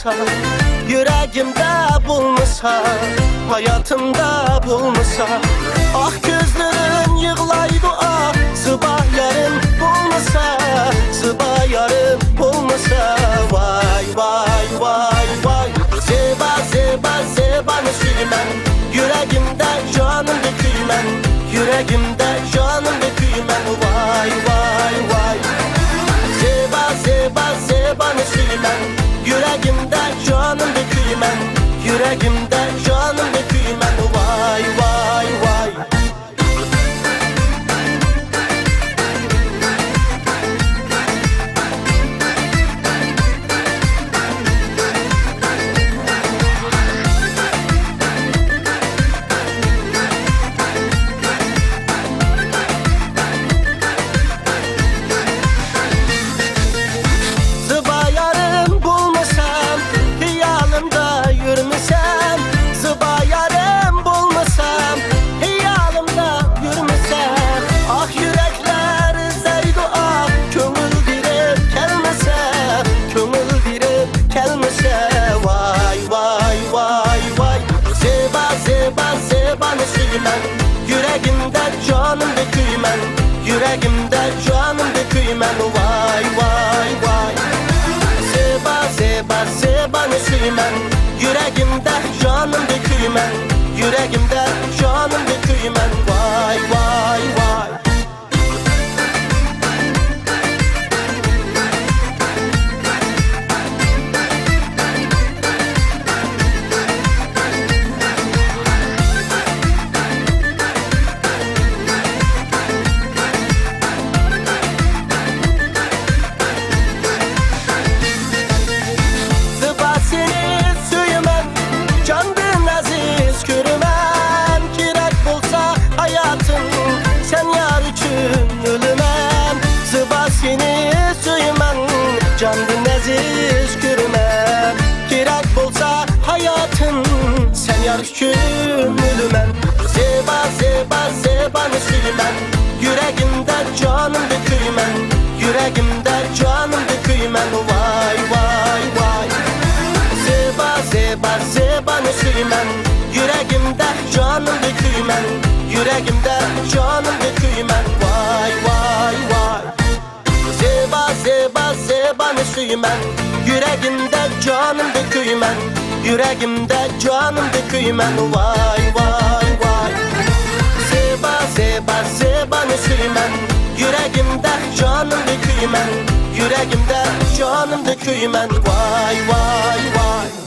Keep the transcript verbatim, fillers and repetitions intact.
يۈرەگىمدە بولمىسا، ھاياتىمدا بولمىسا، ئاھ كۆزلىرىم يىغلايدۇ، ئاھ. زىبا يارىم بولمىسا، زىبا يارىم بولمىسا، ۋاي، ۋاي، ۋاي، ۋاي. زىبا، زىبا، زىبانى سۆيىمەن، يۈرەگىمدە جانىمدەك كۆيىمەن، يۈرەگىمدە جانىمدەك كۆيىمەن، ۋاي، ۋاي، ۋاي. زىبا، زىبا، زىبانى سۆيىمەن، يۈرەگىمدە جانىمدەك كۆيىمەن، يۈرەگىمدە جانىمدەك كۆيىمەن، ۋاي، ۋاي، ۋاي. زىبا يارىم بولمىسام، خىيالىمدا يۈرمىسەم، زىبا يارىم بولمىسام، خىيالىمدا يۈرمىسەم، ئاھ، يۈرەكلەر ئىزدەيدۇ، ئاھ، كۆڭۈل بېرىپ كەلمىسە، كۆڭۈل بېرىپ كەلمىسە، ۋاي، ۋاي، ۋاي، ۋاي. زىبا، زىبا، زىبانى سۆيىمەن، يۈرەگىمدە جانىمدەك كۆيىمەن، يۈرەگىمدە جانىمدەك كۆيىمەن، ۋاي، ۋاي، ۋاي. زىبا، زىبا، زىبانى سۆيىمەن، يۈرەگىمدە جانىمدەك كۆيىمەن، يۈرەگىمدە جانىمدەك كۆيىمەن، ۋاي، ۋاي، ۋاي. زىبا، سېنى سۆيىمەن، جاندىن ئەزىز كۆرىمەن. كېرەك بولسا ھاياتىم، سەن يار ئۈچۈن ئۆلىمەن. زىبا، سېنى سۆيىمەن، جاندىن ئەزىز كۆرىمەن. كېرەك بولسا ھاياتىم، سەن يار ئۈچۈن ئۆلىمەن. زىبا، زىبا، زىبانى سۆيىمەن، يۈرەگىمدە جانىمدەك كۆيىمەن، يۈرەگىمدە جانىمدەك كۆيىمەن، ۋاي، ۋاي، ۋاي. زىبا، زىبا، زىبانى سۆيىمەن، يۈرەگىمدە جانىمدەك كۆيىمەن، يۈرەگىمدە جانىمدەك كۆيىمەن، ۋاي، ۋاي، ۋاي. زىبا، زىبا، زىبانى سۆيىمەن، يۈرەگىمدە جانىمدەك كۆيىمەن، يۈرەگىمدە جانىمدەك كۆيىمەن، ۋاي، ۋاي، ۋاي. زىبا، زىبا، زىبانى سۆيىمەن، يۈرەگىمدە جانىمدەك كۆيىمەن، يۈرەگىمدە جانىمدەك كۆيىمەن، ۋاي، ۋاي، ۋاي.